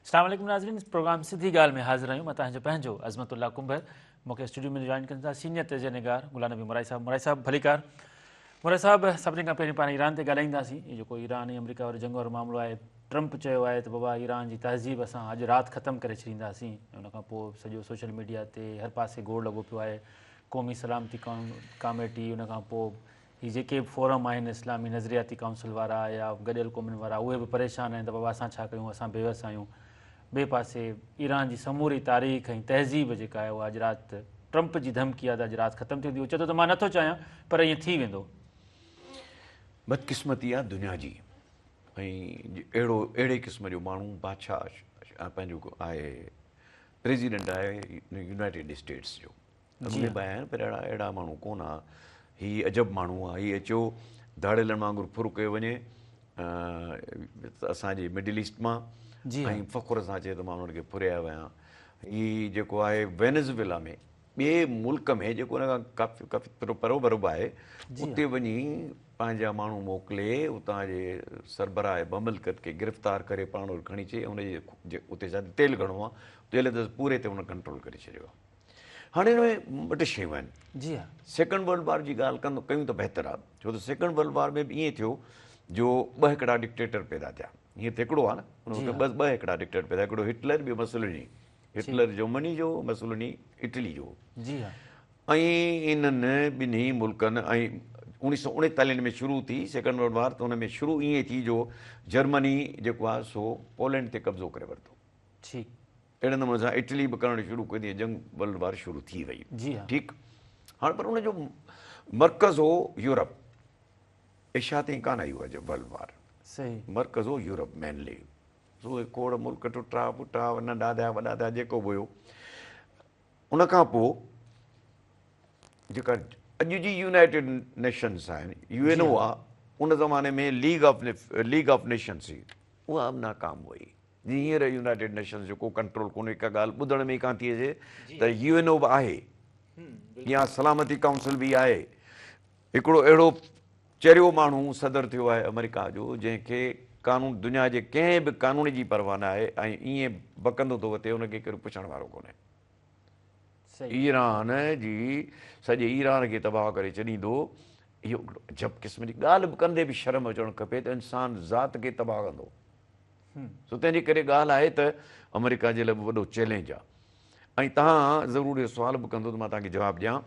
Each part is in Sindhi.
اسلام عليڪم ناظرين پروگرام سڌي ڳالهه ۾ حاضر آهيون مان توهان جو پنهنجو عظمت الله ڪنڀر مون کي اسٽوڊيو ۾ جوائن ڪن ٿا سينيئر تجزيه نگار غلام نبي مورائي صاحب مورائي صاحب ڀليڪار مورائي صاحب سڀني کان پهرين پاڻ ايران تي ڳالهائينداسين هي جيڪو ايران ۽ آمريڪا وارو جنگ وارو معاملو آهي ٽرمپ چيو آهي ته بابا ايران جي تهذيب اسان اڄ رات ختم ڪري ڇڏينداسين ان کان پوء سڄو سوشل ميڊيا تي هر پاسي گوڙ لڳو پيو آهي قومي سلامتي ڪاميٽي ان کان پوء هي جيڪي به فورم آهن اسلامي نظرياتي ڪائونسل وارا يا گڏيل قومن وارا اهي به پريشان آهن ته بابا اسان ڇا ڪيون اسان بيوس آهيون. ٻئي پاسي ايران جي سموري تاريخ ۽ تهذيب جيڪا آهي اها اڄ رات ٽرمپ جي ڌمڪي آهي ته اڄ رات ختم ٿي ويندي. هو چئي ٿو ته مان نٿو چاهيان پر ائين ٿي ويندو. بدقسمتي آهي دنيا جي ۽ اهڙو اهڙي قسم جو ماڻهو بادشاهه پنهنجو آهي پريزيڊنٽ آهي يونائيٽيڊ اسٽيٽس جو. اڳ ۾ به آيا آهن پر اهڙا اهڙا ماڻهو ڪونه ها. هي عجب ماڻهو آ. هي اچيو ڌاڙيلن وانگر ڦر ڪيو وڃي اسان جي مڊل ايسٽ مان ۽ فخر سان چئي ته مان انهن کي ڦري آيو آهيان. هي جيڪو آهي وينزويلا ۾ ٻئي ملڪ ۾ جيڪو ان کان ڪافي ڪافي پروڀرو به آهي اتي وڃي پنهنجا ماڻهو موڪلي اتان جي سربراهه مملڪت کي گرفتار ڪري پاڻ وٽ کڻي اچي ان جي اتي شايد تيل گهڻو آ تيل ته پوري تي ان ڪنٽرول ڪري ڇڏيو آ. هاڻي هن ۾ ٻه ٽي شيون آهن. جي ها. سيڪنڊ ورلڊ وار جي ڳالهه ڪندو ڪيون ته بهتر آهي ڇو ته سيڪنڊ ورلڊ وار ۾ به ائين ٿيو جو ٻه هڪڙا ڊڪٽيٽر پيدا ٿيا هيئن ته هڪڙو آهي نه ان وقت ٻه ٻه هڪڙا ڊڪٽيٽر پيدا هڪڙو هٽلر ٻيو مسوليني هٽلر جرمني جو مسوليني اٽلي جو جي ها ۽ انهن ٻنهي ملڪن ۽ اوڻيهه سو اڻيتاليهن ۾ شروع ٿي سيڪنڊ ورلڊ وار ته ان ۾ شروع ائين ٿي جو جرمني جيڪو آهي سو پولينڊ تي قبضو ڪري ورتو ٺيڪ اهڙي نموني سان اٽلي به ڪرڻ شروع ڪئي ته جنگ ورلڊ وار شروع ٿي وئي. جي ها. ٺيڪ هاڻ پر ان جو مرڪز هو يورپ ايشيا تائين ڪانه آئي اها ورلڊ وار. صحيح. مرڪز هو يورپ مينلي. سو اهي کوڙ ملڪ ٽٽا ڦٽا ننڍا ٿيا وڏا ٿيا جيڪو به هيو. ان کان پوء جيڪا اڄ جي يونائيٽيڊ نيشنز آهن يو اين او آ ان زماني ۾ league of league of nations هئي اها به ناڪام وئي. جي هينئر يونائيٽيڊ نيشنز جو ڪو ڪنٽرول ڪونهي ڪا ڳالهه ٻڌڻ ۾ ئي ڪانه ٿي اچي ته يو اين او به آهي يا سلامتي ڪائونسل به آهي هڪڙو اهڙو چريو ماڻهو صدر ٿيو آهي آمريڪا جو جنهن کي قانون دنيا جي ڪنهن به قانون جي پرواهه نه آهي ۽ ائين بڪندو ٿو وتي ان کي ڪير پڇڻ وارو ڪونهي ايران جي سڄي ايران کي تباهه ڪري ڇڏيندو اهو هڪڙو عجب قسم جي ڳالهه به ڪندي به شرم اچڻ کپي ته انسان ذات کي تباهه ڪندو سو تنهن جي ڪري ڳالهه آهي ته آمريڪا جي لاء به وڏو چئلينج آهي ۽ توهان ضرور اهو سوال به ڪندو ته مان توهان کي جواب ڏيان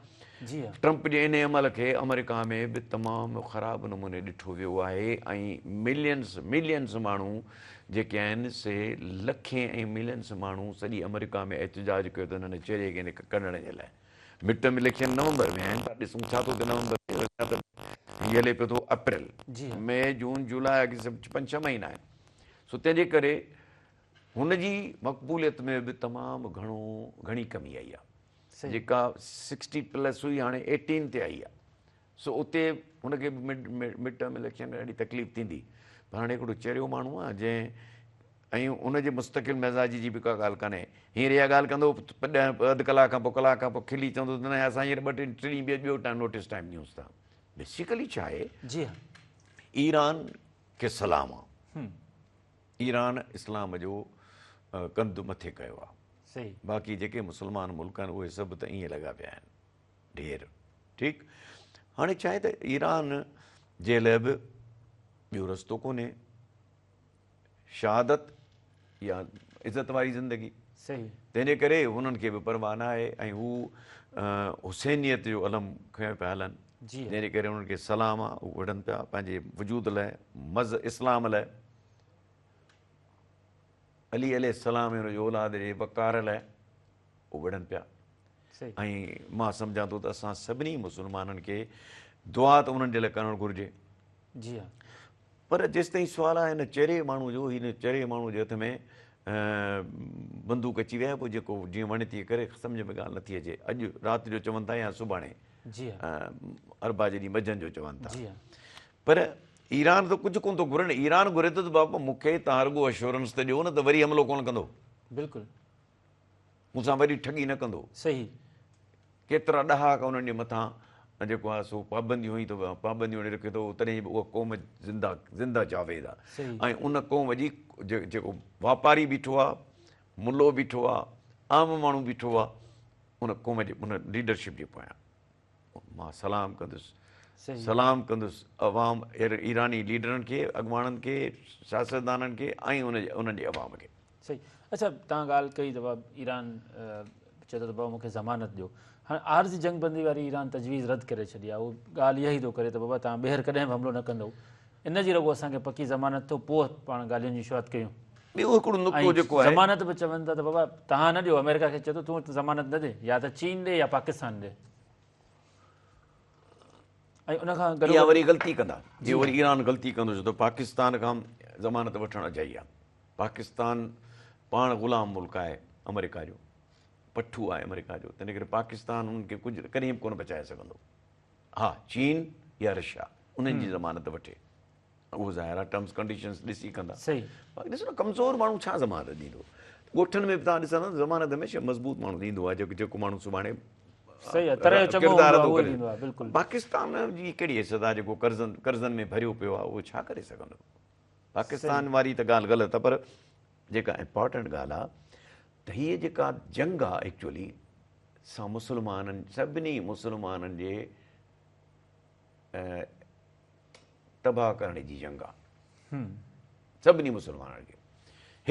جي ها. ٽرمپ جي انهي عمل کي آمريڪا ۾ به تمام خراب نموني ڏٺو ويو آهي ۽ ملينز ملينز ماڻهو جيڪي آهن سي لکين ۽ ملينز ماڻهو سڄي آمريڪا ۾ احتجاج ڪيو ته انهن چري کي ڪڍڻ جي لاء مڊ ٽرم اليڪشن نومبر ۾ آهن ته ڏسون ڇا ٿو ٿئي نومبر ۾ اڃا ته هي هلي پيو ٿو اپريل مئي جون جولاء آگسٽ پنج ڇهه مهينا آهن سو تنهن جي ڪري هن جي مقبوليت ۾ به تمام گهڻو گهڻي ڪمي آئي آهي جيڪا سڪسٽي پلس هئي هاڻي ايٽين تي آئي آهي سو اتي هن کي به مڊ ٽرم اليڪشن ۾ ڏاڍي تڪليف ٿيندي پر هاڻي هڪڙو چريو ماڻهو آهي جنهن ۽ ان جي مستقل مزاجي جي به ڪا ڳالهه ڪانهي هينئر اها ڳالهه ڪندو اڌ ڪلاڪ کان پوء ڪلاڪ کان پوء کلي چوندو ته نه اسان هينئر ٻه ٽي ڏينهن ٻيو ٽائيم نوٽيس ٽائيم ڏيونس ٿا بيسيڪلي ڇا آهي جي ها ايران کي سلام آ ايران اسلام جو ڪنڌ مٿي ڪيو آ صحيح باقي جيڪي مسلمان ملڪ آهن اهي سڀ ته ائين لڳا پيا آهن ڍير ٺيڪ هاڻي ڇا آهي ته ايران جي لاء به ٻيو رستو ڪونهي شهادت يا عزت واري زندگي صحيح تنهن جي ڪري هنن کي به پرواهه نه آهي ۽ هو حسينيت جو علم کنيو پيا هلن جي جنهن جي ڪري انهن کي سلام آ هو وڙهن پيا پنهنجي وجود لاء مز اسلام لاء علي عليه السلام ۽ ان جي اولاد جي وقار لاء هو وڙهن پيا ۽ مان سمجهان ٿو ته اسان سڀني مسلمانن کي دعا ته انهن جي لاء ڪرڻ گهرجي. جي ها. پر جيستائين سوال آهي هن چري ماڻهو جو هن چري ماڻهو جي هٿ ۾ بندوق اچي وئي آهي پوء جيڪو جيئن وڻي تيئن ڪري سمجهه ۾ ڳالهه نٿي اچي اڄ رات جو چون ٿا يا سڀاڻي جي ها. اربع جي ڏينهن منجهند جو چون ٿا. جي ها. پر ايران ته ڪجهه ڪونه ٿو گهري نه ايران گهري ٿو ته بابا مون کي توهان رڳو اشورنس ته ڏيو نه ته وري حملو ڪونه ڪندو. بلڪل. مون سان وري ٺڳي نه ڪندو. صحيح. ڪيترا ڏهاڪا انهن جي مٿان جيڪو آهي سو پابنديون هئي ته پابنديون هڻي رکي ٿو تڏهن به اها قوم زنده زنده جاويد آهي ۽ ان قوم جي جيڪو واپاري بيٺو آهي ملو بيٺو آ، عام ماڻهو بيٺو آ، ان قوم جي ان ليڊرشپ جي پويان. مان سلام ڪندس، سلام ڪندس عوام ايراني ليڊرن کي، اڳواڻن کي، سياستدانن کي ۽ انهن جي عوام کي. صحيح اڇا توهان ڳالهه ڪئي ته بابا ايران چئي ٿو ته بابا مون کي ضمانت ڏيو هاڻي عارضي جنگ بندي واري ايران تجويز رد ڪري ڇڏي آهي اهو ڳالهه اها ئي ٿو ڪري ته بابا توهان ٻيهر ڪڏهن به حملو نه ڪندؤ ان جي رڳو اسان کي پڪي ضمانت ٿو پوء پاڻ ڳالهين جي شروعات ڪيون. ٻيو هڪڙو نقطو جيڪو آهي. ضمانت به چون ٿا ته بابا توهان نه ڏيو آمريڪا کي چئي ٿو تون ضمانت نه ڏي يا ته چين ڏي يا پاڪستان ڏي ۽ ان کان گڏو اها وري غلطي ڪندا جي وري ايران غلطي ڪندو ڇو ته پاڪستان کان ضمانت وٺڻ اجائي آهي پاڪستان پاڻ غلام ملڪ آهي آمريڪا جو پٺو آهي آمريڪا جو تنهن ڪري پاڪستان انهن کي ڪجهه ڪڏهن به ڪونه بچائي سگهندو ها چين يا رشيا انهن جي ضمانت وٺي اهو ظاهر آهي ٽرمز ڪنڊيشنز ڏسي ڪندا باقي ڏسو نه ڪمزور ماڻهو ڇا ضمانت ڏيندو ڳوٺن ۾ به توهان ڏسندا ته ضمانت هميشه مضبوط ماڻهو ڏيندو آهي جيڪو جيڪو ماڻهو سڀاڻي ڪردار ادا ڪري پاڪستان جي ڪهڙي حيثيت آهي جيڪو قرضن قرضن ۾ ڀريو پيو آهي اهو ڇا ڪري سگهندو پاڪستان واري ته ڳالهه غلط آهي پر جيڪا امپارٽنٽ ڳالهه آهي ته هيء جيڪا جنگ آهي ايڪچولي سان مسلمانن سڀني مسلمانن جي تباهه ڪرڻ جي جنگ آ سڀني مسلمانن کي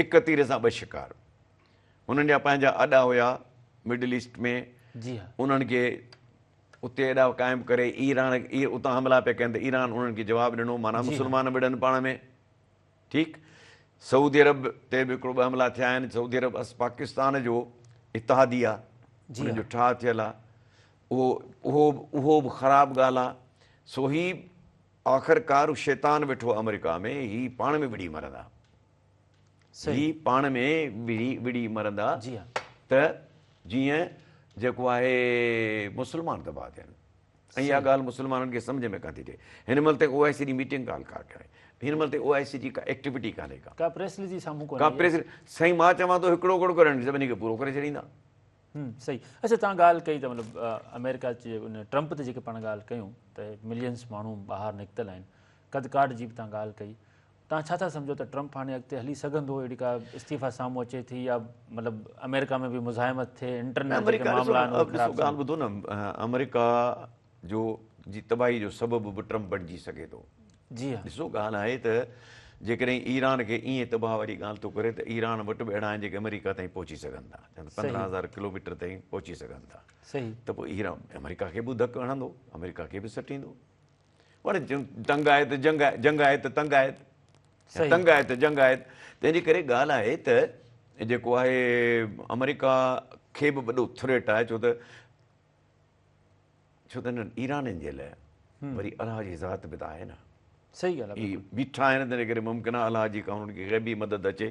هڪ تير سان ٻه شڪار انهن جا پنهنجا اڏا هيا مڊل ايسٽ ۾ جي ها انهن کي اتي اڏا قائم ڪري ايران اتان حملا پيا ڪن ته ايران انهن کي جواب ڏنو معنيٰ مسلمان وڙهن پاڻ ۾ ٺيڪ سعودي عرب تي به هڪڙو ٻه حملا ٿيا آهن سعودي عرب اس پاڪستان جو اتحادي آ ان جو ٺاهه ٿيل آ اهو اهو اهو به خراب ڳالهه آ سو هي آخرڪار شيطان ويٺو آ آمريڪا ۾ هي پاڻ ۾ وڙهي مرندا هي پاڻ ۾ وڙهي وڙهي مرندا ته جيئن جيڪو آهي مسلمان تباهه ٿين ۽ اها ڳالهه مسلمانن کي سمجهه ۾ ڪانه ٿي اچي. هن مهل تائين او آء سي جي ميٽنگ ڳالهه ڪا ڪري. هن مهل تائين او آء سي جي ڪا ايڪٽيوٽي ڪانهي ڪا. ڪا پريس رليز ئي سامهون ڪونهي. ڪا پريس سائين مان چوان ٿو هڪڙو هڪڙو ڪري سڀني کي پورو ڪري ڇڏيندا. صحيح اڇا توهان ڳالهه ڪئي ته مطلب آمريڪا جي ان ٽرمپ تي جيڪي پاڻ ڳالهه ڪيون ته ملينس ماڻهو ٻاهر نڪتل آهن قد ڪاٺ جي به توهان ڳالهه ڪئي توهان ڇا ٿا سمجهو ته ٽرمپ هاڻي اڳتي هلي سگهندو اهڙي ڪا استعيفا سامهون اچي ٿي يا مطلب آمريڪا ۾ به مزاحمت ٿئي انٽرنل جيڪي معاملا آهن اهي خراب ٿين. ڳالهه ٻڌو نه آمريڪا جو جي تباهي جو سبب به ٽرمپ بڻجي سگهي ٿو. جي ها. ڏسو ڳالهه آهي ته جيڪڏهن ايران کي ائين تباهه واري ڳالهه ٿو ڪري ته ايران وٽ به اهڙا آهن جيڪي آمريڪا تائين پهچي سگهن ٿا 15000 ڪلوميٽر تائين پهچي سگهن ٿا ته پوء ايران آمريڪا کي به ڌڪ هڻندو آمريڪا کي به سٽيندو. پر تنگ آهي ته جنگ آهي، جنگ آهي ته تنگ آهي، تنگ آهي ته جنگ آهي. تنهن جي ڪري ڳالهه آهي ته جيڪو آهي آمريڪا کي به وڏو ٿريٽ آهي ڇو ته ڇو ته انهن ايرانين جي لاء وري الله جي ذات به ته آهي نه. صحيح ڳالهه آهي. هي بيٺا آهن تنهن ڪري ممڪن آهي الله جي ڪا انهن کي غيبي مدد اچي.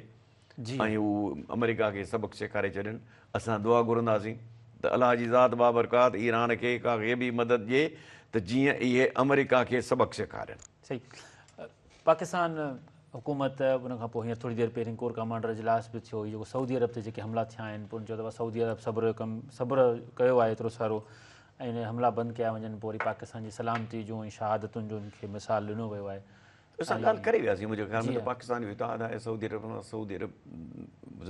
۽ هو آمريڪا کي سبق سيکاري ڇڏين. اسان دعا گهرنداسين ته الله جي ذات بابرڪات ايران کي ڪا غيبي مدد ڏئي ته جيئن اهي آمريڪا کي سبق سيکارين. صحيح پاڪستان حڪومت ان کان پوء هينئر ٿوري دير پهرين ڪور ڪمانڊر اجلاس به ٿيو هي جيڪو سعودي عرب تي جيڪي حملا ٿيا آهن پوء ان چيو ته سعودي عرب صبر جو ڪم صبر ڪيو آهي ايترو سارو ۽ ان حملا بند ڪيا وڃن پوء وري پاڪستان جي سلامتي جون ۽ شهادتن جو ان کي مثال ڏنو ويو آهي. اسان ڳالهه ڪري وياسين منهنجي خيال ۾ ته پاڪستان جو اتحاد آهي سعودي عرب سان سعودي عرب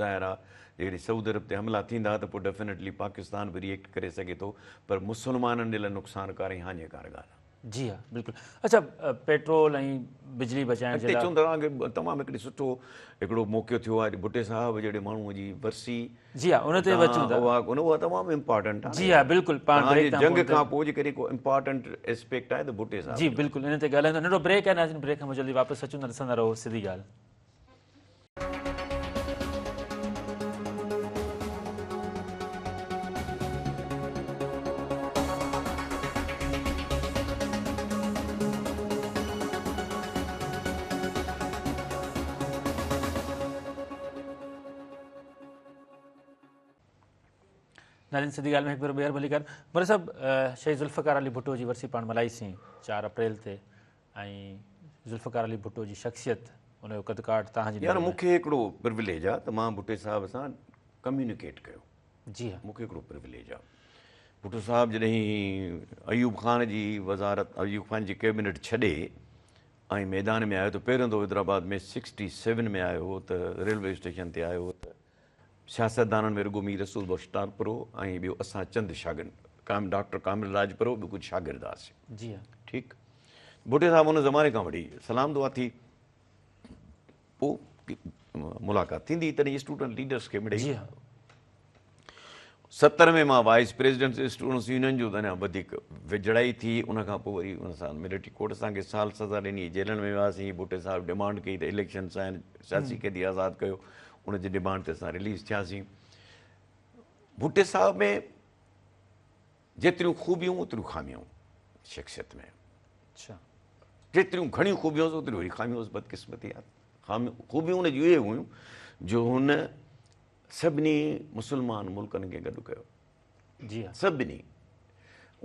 ظاهر آهي جيڪڏهن سعودي عرب تي حملا ٿيندا ته پوء ڊيفنيٽلي پاڪستان به ريئيڪٽ ڪري سگهي ٿو پر مسلمانن جي لاء نقصانڪار ۽ هاڃيڪار ڳالهه آهي. جي ها بلڪل اڇا پيٽرول ۽ بجلي بچائڻ جي لاء اڳتي چون ٿا تمام هڪڙي سٺو هڪڙو موقعو ٿيو آهي ڀٽي صاحب جهڙي ماڻهو جي ورسي جي ها ان تي به اچون ٿا اها اها تمام امپارٽنٽ آهي جي ها بلڪل پاڻ بريڪ تان جنگ کان پوء جيڪڏهن ڪو امپارٽنٽ اسپيڪٽ آهي ته ڀٽي صاحب جي بلڪل ان تي ڳالهائيندا ننڍو بريڪ آهي ناظرين بريڪ کان پوء جلدي واپس اچون ٿا ڏسندا رهو سڌي ڳالهه. ناظرين سڌي ڳالهه ۾ هڪ ڀيرو ٻيهر ڀليڪار مري صاحب شهيد ذوالفقار علي ڀٽو جي ورسي پاڻ ملهائي سين 4 اپريل تي ۽ ذوالفقار علي ڀٽو جي شخصيت ان جو قد ڪاٺ تهان جي يار مون کي هڪڙو پروليج آ ته مان ڀٽي صاحب سان ڪميونيڪيٽ ڪيو. جي ها مون کي هڪڙو پروليج آ. ڀٽو صاحب جڏهن ايوب خان جي وزارت ايوب خان جي ڪيبنيٽ ڇڏي ۽ ميدان ۾ آيو ته پهريون دفعو حيدرآباد ۾ سڪسٽي سيون ۾ آيو هو ته ريلوي اسٽيشن تي آيو هو ته سياستدانن ۾ رڳو مير رسول بخش ٽالپر هو ۽ ٻيو اسان چند شاگرد ڪام ڊاڪٽر ڪامل راڄپر هو ٻيو ڪجهه شاگرد هئاسين. جي ها. ٺيڪ ڀٽي صاحب ان زماني کان وٺي سلام دعا ٿي پوء ملاقات ٿيندي تڏهن اسٽوڊنٽ ليڊرس کي مڙئي جي ها. 70 ۾ مان وائيس پريزيڊنٽ اسٽوڊنٽس يونين جو اڃا وڌيڪ ويجهڙائي ٿي ان کان پوء وري ان سان ملٽري ڪورٽ اسان کي سال سزا ڏني جيلن ۾ وياسين ڀٽي صاحب ڊمانڊ ڪئي ته اليڪشنس آهن سياسي قيدي آزاد ڪيو ان جي ڊمانڊ تي اسان رليز ٿياسين ڀٽي صاحب ۾ جيتريون خوبيون اوتريون خاميون شخصيت ۾ جيتريون گهڻيون خوبيون اوتريون وري خاميون بدقسمتي آهي خاميون خوبيون ان جون اهي هيون جو هن سڀني مسلمان ملڪن کي گڏ ڪيو جي ها سڀني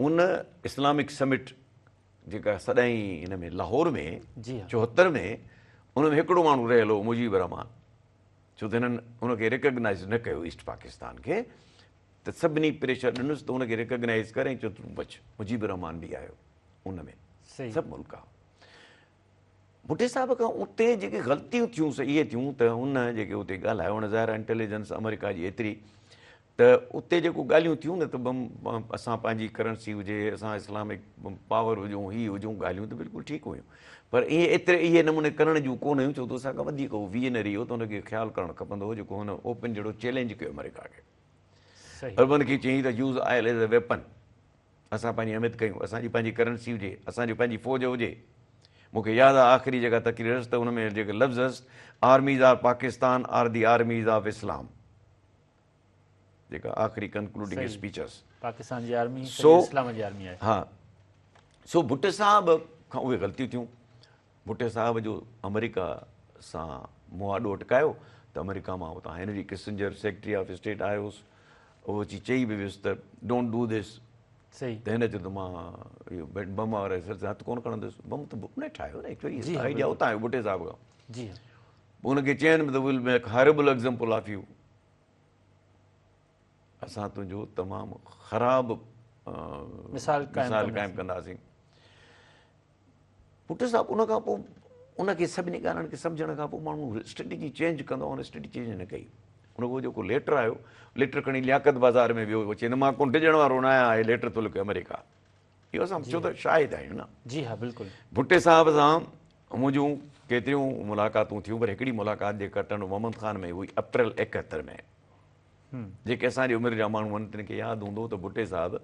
ان اسلامڪ سمٽ جيڪا سڏائين هن ۾ لاهور ۾ جي ها 74 ۾ ان ۾ هڪڙو ماڻهو رهيل هو مجيب الرحمان ڇو ته هنن ان کي ريڪگنائز نه ڪيو ايسٽ پاڪستان کي ته سڀني پريشر ڏنس ته ان کي ريڪگنائز ڪر ۽ چيو تون بچ مجيب الرحمان به آيو ان ۾ سڀ ملڪ ڀٽي صاحب کان اتي جيڪي غلطيون ٿيون سي اهي ٿيون ته هن جيڪي اتي ڳالهايو هن ظاهر انٽيليجنس آمريڪا جي ايتري ته اتي جيڪو ڳالهيون ٿيون نه ته بم اسان پنهنجي ڪرنسي هجي اسان اسلامڪ پاور هجون هي هجون ڳالهيون ته بلڪل ٺيڪ هيون پر اهي ايتري اهي نموني ڪرڻ جون ڪونه هيون ڇو ته اسان کان وڌيڪ هو ويزنري هو ته هن کي خيال ڪرڻ کپندو هو جيڪو هن اوپن جهڙو چئلينج ڪيو آمريڪا کي عربن کي چيائين ته use oil as a weapon اسان پنهنجي اهميت ڪيون، اسان جي پنهنجي ڪرنسي هجي، اسان جي پنهنجي فوج هجي. مون کي ياد آهي آخري جيڪا تقرير هيس ته ان ۾ جيڪي لفظ هيس armies of Pakistan are the armies of Islam جيڪا آخري ڪنڪلوڊنگ اسپيچ هيس. پاڪستان جي آرمي سڄي اسلام جي آرمي آهي. ها سو ڀٽي صاحب کان اهي غلطيون ٿيون. ڀٽي صاحب جو آمريڪا سان مهاڏو اٽڪايو ته آمريڪا مان اتان Henry Kissinger secretary of state آيو هوس اهو اچي چئي به ويس ته don't do this ته هن چيو ته مان اهو بم واري سر هٿ ڪونه کڻندس بم ته نه ٺاهيو نه ايڪچوئلي آئيڊيا اتان آيو ڀٽي صاحب کان جي پوء هن کي چين به ته will make horrible example of you اسان تنهنجو تمام خراب مثال قائم ڪنداسين ڀٽو صاحب ان کان پوء ان کي سڀني ڳالهين کي سمجهڻ کان پوء ماڻهو اسٽريٽجي چينج ڪندو آهي ان اسٽريٽجي چينج نه ڪئي ان کان جيڪو ليٽر آيو ليٽر کڻي لياقت بازار ۾ ويو چي نه مان ڪو ڊڄڻ وارو نه آهيان هي ليٽر ٿو لکي آمريڪا اهو اسان ڇو ته شاهد آهيون نه جي ها بلڪل ڀٽي صاحب سان منهنجون ڪيتريون ملاقاتون ٿيون پر هڪڙي ملاقات جيڪا ٽنڊو محمد خان ۾ هئي اپريل 71 ۾ جيڪي اسان جي عمر جا ماڻهو آهن تن کي ياد هوندو ته ڀٽي صاحب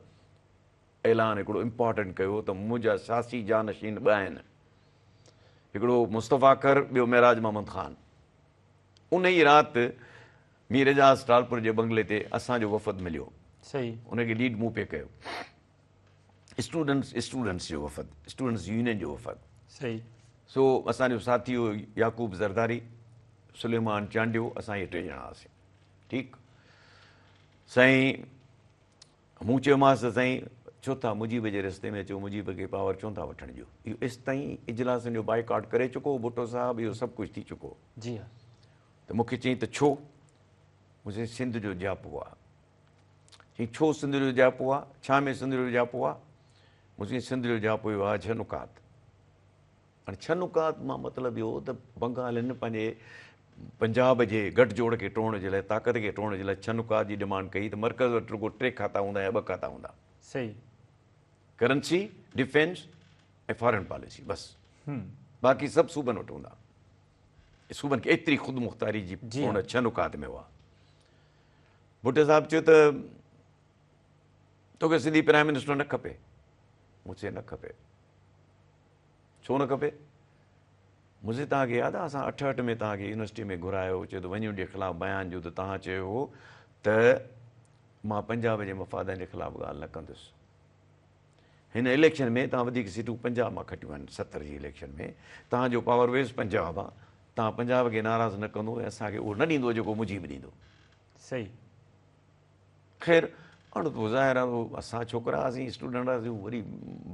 اعلان هڪڙو امپارٽنٽ ڪيو ته منهنجا سياسي جانشين ٻه آهن، هڪڙو مصطفيٰ کر ٻيو معراج محمد خان. ان ئي رات مير اعجاز ٽالپر جي بنگلي تي اسان جو وفد مليو. ان کي ليڊ مون پئي ڪيو. اسٽوڊنٽس اسٽوڊنٽس جو وفد، اسٽوڊنٽس يونين جو وفد. سو اسان جو ساٿي هو يعقوب زرداري، سليمان چانڊيو، اسان اهي ٽي ڄڻا هئاسين. ٺيڪ سائين مون چيومانس ته سائين ڇو ٿا مجيب جي رستي ۾ اچو، مجيب کي پاور ڇو ٿا وٺڻ ڏيو؟ اهو ايستائين اجلاسن جو بائيڪاٽ ڪري چڪو هو ڀٽو صاحب، اهو سڀ ڪجهه ٿي چڪو هو. جي ها. ته مون کي چيائين ته ڇو؟ مون چيو سنڌ جو جياپو آ. چيائين ڇو سنڌ جو جياپو آ؟ ڇا ۾ سنڌ جو جياپو آ؟ مون چيو سنڌ جو جياپو اهو آ ڇهه نڪات. هاڻي ڇهه نڪات مان مطلب اهو هو ته بنگالين پنهنجي پنجاب جي گٺ جوڙ کي ٽوڙڻ جي لاء طاقت کي ٽوڙڻ جي لاء ڇهه نڪات جي ڊمانڊ ڪئي ته مرڪز وٽ رڳو ٽي کاتا هوندا يا ٻه کاتا هوندا. صحيح. ڪرنسي، ڊفينس ۽ فارن پاليسي بس. باقي سڀ صوبن وٽ هوندا. صوبن کي ايتري خودمختاري جي ان ڇهه نڪات ۾ هئا. ڀٽي صاحب چيو ته توکي سنڌي پرائم منسٽر نه کپي. مون چيو نه کپي. ڇو نه کپي؟ مون چيو توهان کي ياد آهي اسان 68 ۾ توهان کي يونيورسٽي ۾ گهرايو چيو ته ون يونٽ جي خلاف بيان ڏيو ته توهان چيو هو ته مان پنجاب جي مفادن جي خلاف ڳالهه نه ڪندس. هن اليڪشن ۾ توهان وڌيڪ سيٽون پنجاب مان کٽيون آهن 70 جي اليڪشن ۾ توهان جو پاور بيس پنجاب آهي توهان پنجاب کي ناراض نه ڪندو ۽ اسان کي اهو نه ڏيندو جيڪو مجيب ڏيندو. صحيح. خير هاڻ ته ظاهر آهي اهو اسان ڇوڪرا هئاسين اسٽوڊنٽ هئاسين هو وري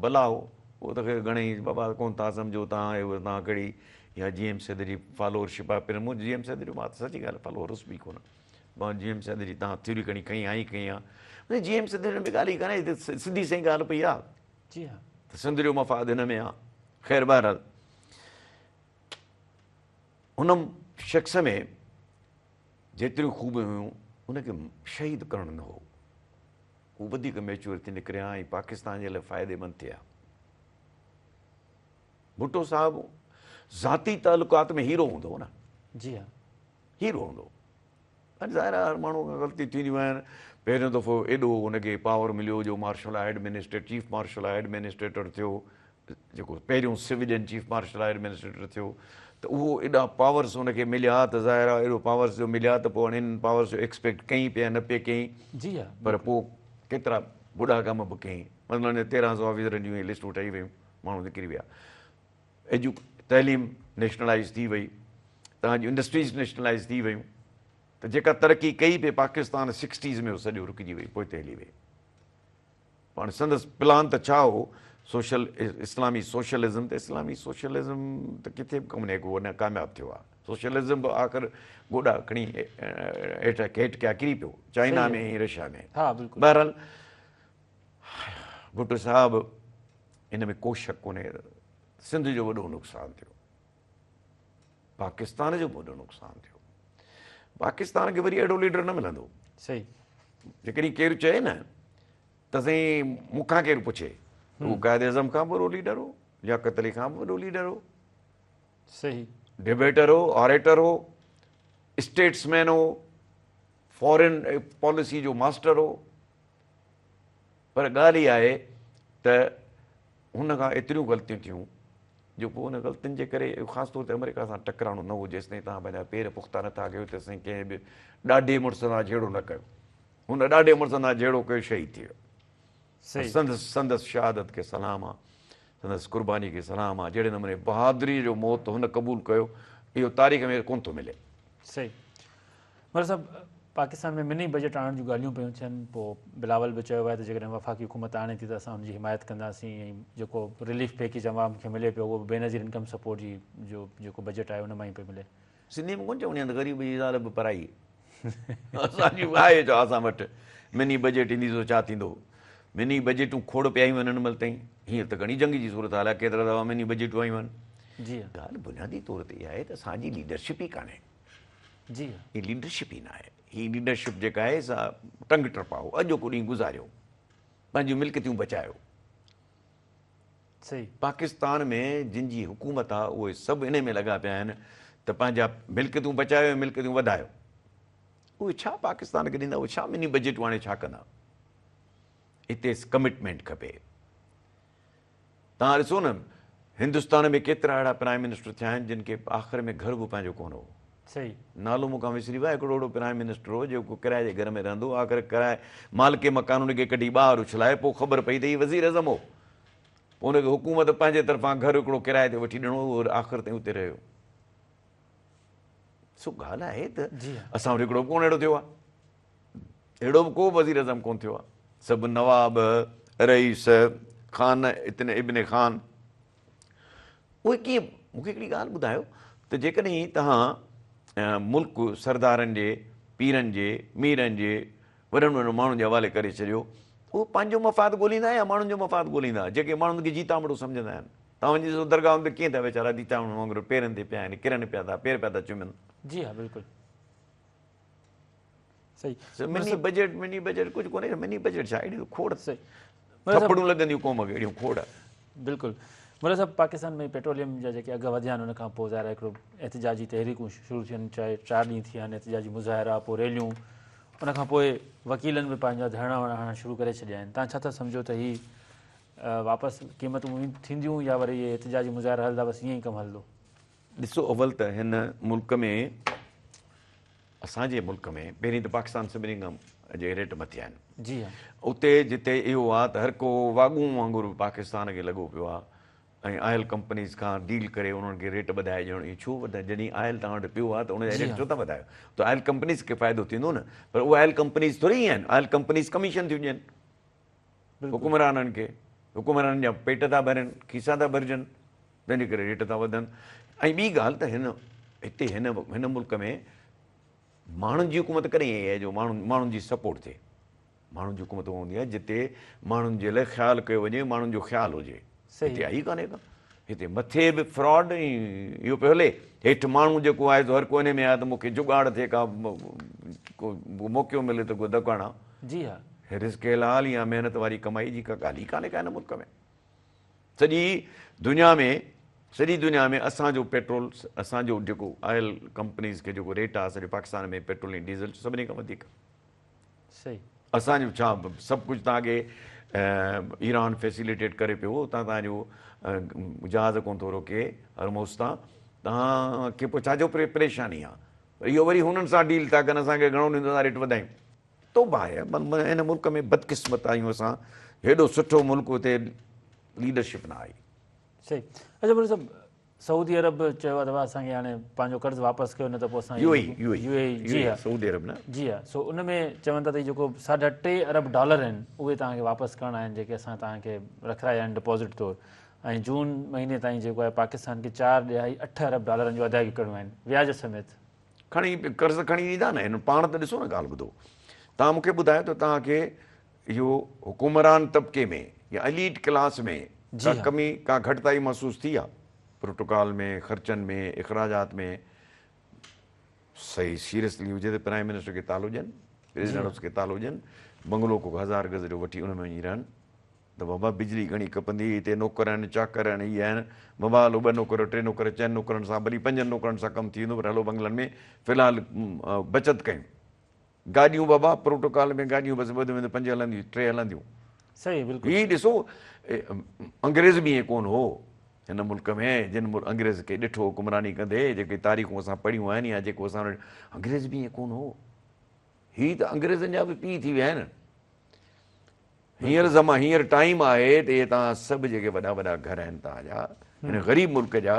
بلا هو اهو ته خير گهڻي ئي بابا ڪونه ٿا سمجهو توهان آهيو توهان ڪهڙي يا جي ايم سيد جي فالوور شپ آهي پر مون جي ايم سيد جو مان ته سچي ڳالهه فالوور هوس به ڪونه مان جي ايم سيد جي توهان ٿيوري کڻي کنئي آئي کنئي آهي جي ايم سيد ۾ ڳالهه ئي ڪانهي سڌي سئي ڳالهه پئي آهي جي ها ته سنڌ جو مفاد هن ۾ آهي خير بهرحال هن شخص ۾ جيتريون خوبيون هيون ان کي شهيد ڪرڻ نه هو. هو وڌيڪ ميچوئر ٿي نڪري ها ۽ پاڪستان جي لاء فائديمند ٿئي ها. ڀٽو صاحب ذاتي تعلقات ۾ هيرو هوندو هو نه. جي ها. هيرو هوندو هو. ۽ ظاهر آهي هر ماڻهو کان غلطيون ٿينديون آهن. پهريون دفعو ايڏو هن کي پاور مليو جو martial law administrator chief martial law administrator ٿيو. جيڪو پهريون سويلين چيف مارشل ايڊمنسٽريٽر ٿيو ته اهو ايڏا پاورس ان کي مليا ته ظاهر آهي ايڏو پاورس جو مليا ته پوء هاڻي انهن پاورس جو ايڪسپيڪٽ ڪيائين پيا نه پئي ڪيائين جي ها پر پوء ڪيترا وڏا ڪم به ڪيائين مثلاً 1300 آفيسرن جون لسٽون ٺهي ويون ماڻهو نڪري ويا ايجو تعليم نيشنلائز ٿي وئي توهان جون انڊسٽريز نيشنلائز ٿي ويون ته جيڪا ترقي ڪئي پئي پاڪستان سڪسٽيز ۾ سڄو رڪجي وئي پوئتي هلي وئي. پاڻ سندس پلان ته ڇا هو؟ سوشل اسلامي سوشلزم ته اسلامي سوشلزم ته ڪٿي به ڪم نه ڪو نه ڪامياب ٿيو آهي. سوشلزم به آخر گوڏا کڻي هيٺ هيٺ ڪيا ڪري پيو چائنا ۾ ۽ رشيا ۾. ها بلڪل. بهرحال ڀٽو صاحب ان ۾ ڪو شڪ ڪونهي سنڌ جو وڏو نقصان ٿيو. پاڪستان جو به وڏو نقصان ٿيو. پاڪستان کي وري اهڙو ليڊر نه ملندو. صحيح. جيڪڏهن ڪير چئي نه ته سائين مون کان ڪير پڇي هو قائد اعظم کان به وڏو ليڊر هو، لياقت علي کان به وڏو ليڊر هو. صحيح. ڊبيٽر هو، آريٽر هو، اسٽيٽسمين هو، فارين پاليسي جو ماسٽر هو. پر ڳالهه اها آهي ته هن کان ايتريون غلطيون ٿيون جو پوء ان غلطين جي ڪري خاص طور تي آمريڪا سان ٽڪراڻو نه هو جيستائين توهان پنهنجا پير پختا نه ٿا ڪيو تيستائين ڪنهن به ڏاڍي مڙس سان جهيڙو نه ڪيو. هن ڏاڍي مڙس سان جهيڙو ڪيو شهيد ٿي ويو. سندس سندس شهادت کي سلام آ، سندس قرباني کي سلام آ، جهڙي نموني بهادري جو موت هن قبول ڪيو اهو تاريخ ۾ ڪونه ٿو ملي. صحيح. مرزا صاحب پاڪستان ۾ مني بجيٽ آڻڻ جون ڳالهيون پيون ٿين پوء بلاول به چيو آهي ته جيڪڏهن وفاقي حڪومت آڻي ٿي ته اسان ان جي حمايت ڪنداسين ۽ جيڪو رليف پيڪيج عوام کي ملي پيو اهو به بينظير انڪم سپورٽ جي جو جيڪو بجيٽ آهي ان مان ئي پيو ملي. سنڌي ۾ ڪونه چوندي آهن ته غريب جي زال به پرائي اسان جي آهي ڇا اسان وٽ مني بجيٽ ايندي سو ڇا ٿيندو مني بجيٽون کوڙ پيا آيون آهن هن مهل تائين هينئر ته گهڻي جنگ جي صورت حال آهي ڪيترا دفعا مني بجيٽون آيون آهن جي ڳالهه بنيادي طور تي اها آهي ته اسان جي ليڊرشپ ئي ڪانهي جي هي ليڊرشپ ئي ناهي. هي ليڊرشپ جيڪا آهي سا ٽنگ ٽپائو، اڄوڪو ڏينهن گذاريو، پنهنجون ملڪيتون بچايو. صحيح. پاڪستان ۾ جن جي حڪومت آ اهي سڀ انهي ۾ لڳا پيا آهن ته پنهنجا ملڪيتون بچايو ۽ ملڪيتون وڌايو. اهي ڇا پاڪستان کي ڏيندا، اهي ڇا مني بجيٽون آڻي ڇا ڪندا. هتي ڪمٽمينٽ کپي. توهان ڏسو نه هندستان ۾ ڪيترا اهڙا پرائم منسٽر ٿيا آهن جن کي آخر ۾ گهر به پنهنجو ڪونه هو. صحيح. نالو مون کان وسري ويو آهي هڪڙو اهڙو پرائم منسٽر هو جيڪو ڪرائي جي گهر ۾ رهندو هو آخر ڪرائي مالڪ مڪان ان کي ڪڍي ٻاهر اڇلائي پوء خبر پئي ته هي وزير اعظم هو پوء ان کي حڪومت پنهنجي طرفان گهر هڪڙو ڪرائي تي وٺي ڏنو اهو آخر تائين اتي رهيو. سو ڳالهه آهي ته اسان وٽ هڪڙو به ڪونه اهڙو ٿيو آهي. اهڙو به ڪو وزيراعظم ڪونه ٿيو آهي. سڀ نواب، رئيس، خان اتن ابن خان اهي ڪيئن مون کي هڪڙي ڳالهه ٻڌايو ته جيڪڏهن توهان ملڪ سردارن جي، پيرن جي، ميرن جي، وڏن وڏن ماڻهن جي حوالي ڪري ڇڏيو ته اهي پنهنجو مفاد ڳوليندا يا ماڻهن جو مفاد ڳوليندا جيڪي ماڻهن کي جيتامڙو سمجهندا آهن. توهان وڃي ڏسو درگاهن تي ڪيئن ٿا ويچارا جيتامڙن وانگر پيرن تي پيا آهن ڪرن پيا ٿا پير پيا ٿا چمن. جي ها بلڪل. صحيح مني بجيٽ مني بجيٽ ڪجهه ڪونهي مني بجيٽ ڇا اهڙيون کوڙ ٿپڙون لڳنديون قوم کي اهڙيون کوڙ. بلڪل مولوي صاحب پاڪستان ۾ پيٽروليم جا جيڪي اگهه وڌيا آهن ان کان پوء ظاهر آهي هڪڙو احتجاجي تحريڪون شروع ٿيون چاهي 4 ڏينهن ٿيا آهن احتجاجي مظاهرا پوء ريليون ان کان پوء وڪيلن به پنهنجا ڌرڻا ورڻا هڻڻ شروع ڪري ڇڏيا آهن توهان ڇا ٿا سمجهو ته هي واپس قيمتون ٿينديون يا وري اهي احتجاجي مظاهرا هلندا بس ائين ئي ڪم هلندو؟ ڏسو اول ته هن ملڪ ۾ اسان جي ملڪ ۾ پهرين ته پاڪستان سڀني کان جي ريٽ مٿي آهن. جي ها. اتي جتي اهو آ ته هر ڪو واڳون وانگر پاڪستان کي لڳو پيو آ ۽ آئل ڪمپنيز کان ڊيل ڪري انهن کي ريٽ وڌائي ڏيڻ اهو ڇو وڌائي جڏهن آئل توهان وٽ پيو آ ته ان جا ريٽ ڇو ٿا وڌايو ته آئل ڪمپنيز کي فائدو ٿيندو نه پر اهي آئل ڪمپنيز ٿوري ئي آهن آئل ڪمپنيز ڪميشن ٿيون ڏين حڪمرانن کي حڪمرانن جا پيٽ ٿا ڀرن کيسا ٿا ڀرجن تنهن جي ڪري ريٽ ٿا وڌن ۽ ٻي ڳالهه ته هن هتي هن هن ملڪ ۾ ماڻهن جي حڪومت ڪڏهن آئي آهي جو ماڻهن ماڻهن جي سپورٽ ٿئي ماڻهن جي حڪومت اها هوندي آهي جتي ماڻهن جي لاء خيال ڪيو وڃي ماڻهن جو خيال هجي هتي آئي ڪانهي ڪا هتي مٿي به فراڊ ۽ اهو پيو هلي هيٺ ماڻهو جيڪو آهي سو هر ڪو ان ۾ آهي ته مون کي جگاڙ ٿئي ڪا ڪو ڪو موقعو ملي ته ڪو ڌڪ هڻان. جي ها. رزق حلال يا محنت واري ڪمائي جي ڪا ڳالهه ئي ڪانهي ڪا هن ملڪ ۾. سڄي دنيا ۾ سڄي دنيا ۾ اسان جو پيٽرول اسان جو جيڪو آئل ڪمپنيز کي جيڪو ريٽ آهي سڄي پاڪستان ۾ پيٽرول ۽ ڊيزل جو سڀني کان وڌيڪ. صحيح. اسان جو ڇا سڀ ڪجهه توهان کي ايران فيسيليٽيٽ ڪري پيو اتان توهان جو جهاز ڪونه ٿو روڪي هرموز تان توهان کي پوء ڇا جو پريشاني آ اهو وري هنن سان ڊيل ٿا ڪن اسان کي گهڻو ڏيندو اسان ريٽ وڌايون توبه آهي هن ملڪ ۾ بدقسمت آهيون اسان هيڏو سٺو ملڪ هتي ليڊرشپ نه آئي. صحيح اچا مولوي صاحب سعودي عرب چيو آهي ته اسان کي هاڻي پنهنجو قرض واپس ڪيو نه ته پوء اسان يو اي اي جي ها سعودي عرب نه جي ها سو ان ۾ چون ٿا ته جيڪو 3.5 ارب ڊالر آهن اهي توهان کي واپس ڪرڻا آهن جيڪي اسان توهان کي رکرايا آهن ڊپازٽ طور ۽ جون مهيني تائين جيڪو آهي پاڪستان کي 4.8 ارب ڊالرن جون ادائيگيون ڪرڻيون آهن وياج سميت. کڻي قرض کڻي ڏيندا نه هن پاڻ ته ڏسو نه ڳالهه ٻڌو توهان مون کي ٻڌايو ته توهان کي اهو حڪمران طبقي ۾ يا اليٽ ڪلاس ۾ ڪا ڪمي ڪا گهٽتائي محسوس ٿي آ پروٽوڪال ۾ خرچن ۾ اخراجات ۾ صحيح سيريسلي هجي ته پرائم منسٽر کي تالو ڏين پريزيڊنٽ هائوس کي تالو ڏين بنگلو ڪو هزار گز جو وٺي ان ۾ وڃي رهن ته بابا بجلي گهڻي کپندي، هتي نوڪر آهن، چاڪر آهن، هي آهن، بابا هلو ٻه نوڪر، ٽي نوڪر، چئن نوڪرن سان ڀلي پنجن نوڪرن سان ڪم ٿي ويندو پر هلو بنگلن ۾ في الحال بچت ڪيون. گاڏيون بابا پروٽوڪال ۾ گاڏيون بس وڌ ۾ وڌ پنج هلنديون، ٽي هلنديون. صحيح بلڪل. هي ڏسو انگريز به ائين ڪونه هو هن ملڪ ۾ جن انگريز کي ڏٺو حڪمراني ڪندي جيڪي تاريخون اسان پڙهيون آهن يا جيڪو اسان انگريز به ائين ڪونه هو. هي ته انگريزن جا به پيء ٿي ويا آهن. هينئر زما هينئر ٽائيم آهي ته اهي توهان سڀ جيڪي وڏا وڏا گهر آهن توهان جا هن غريب ملڪ جا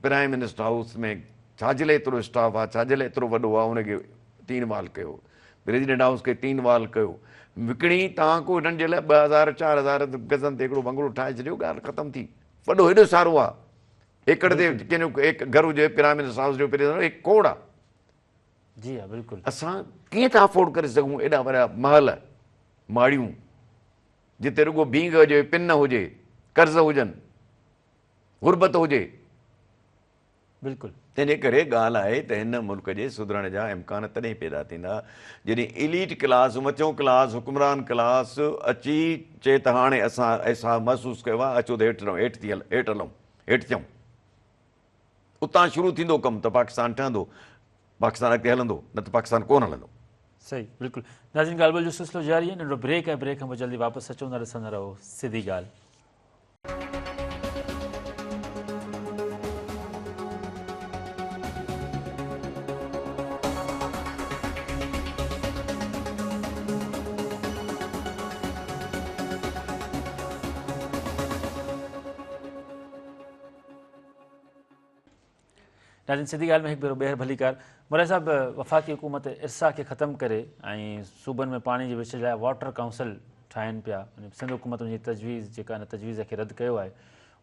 پرائم منسٽر هائوس ۾ ڇا جي لاء ايترو اسٽاف آهي ڇا جي لاء ايترو وڏو آهي ان کي تين وال ڪيو پريزيڊنٽ هائوس کي تين وال ڪيو وڪڻي توهان ڪو هنن جي لاء 2000 4000 گزن تي هڪڙو بنگلو ٺاهي ڇڏيو ڳالهه ختم ٿي وڏو هيڏو سارو آهي ايڪڙ تي ڪنهن جو هڪ گهر هجي پرائم منسٽر هائوس جو پريزيڊنٽ هڪ کوڙ آهي جي ها بلڪل. اسان ڪيئن ٿا افورڊ ڪري سگهون ايڏا وڏا محل، ماڙيون، جتي رڳو ڀينگ هجي، پن هجي، قرض هجن، غربت هجي. بلڪل. تنهنجي ڪري ڳالهه آهي ته هن ملڪ جي سڌرڻ جا امڪان تڏهن پيدا ٿيندا جڏهن ايليٽ ڪلاس، مٿيون ڪلاس، حڪمران ڪلاس اچي چئي ته هاڻي اسان احساس محسوس ڪيو آهي اچو ته هيٺ هيٺ ٿي هيٺ هلون، هيٺ ٿيون. اتان شروع ٿيندو ڪم ته پاڪستان ٺهندو، پاڪستان اڳتي هلندو، نه ته پاڪستان ڪونه هلندو. صحيح بلڪل ناظرين ڳالهه ٻولهه جو سلسلو جاري آهي ننڍڙو بريڪ آهي بريڪ کان پوء جلدي واپس اچون ٿا ڏسندا رهو سڌي ڳالهه. ناظرين سڌي ڳالهه ۾ هڪ ڀيرو ٻيهر ڀليڪار مولائي صاحب وفاقي حڪومت ارسا کي ختم ڪري ۽ صوبن ۾ پاڻي جي ورڇ لاء واٽر ڪائونسل ٺاهين پيا سنڌ حڪومت ان جي تجويز جيڪا ان تجويز کي رد ڪيو آهي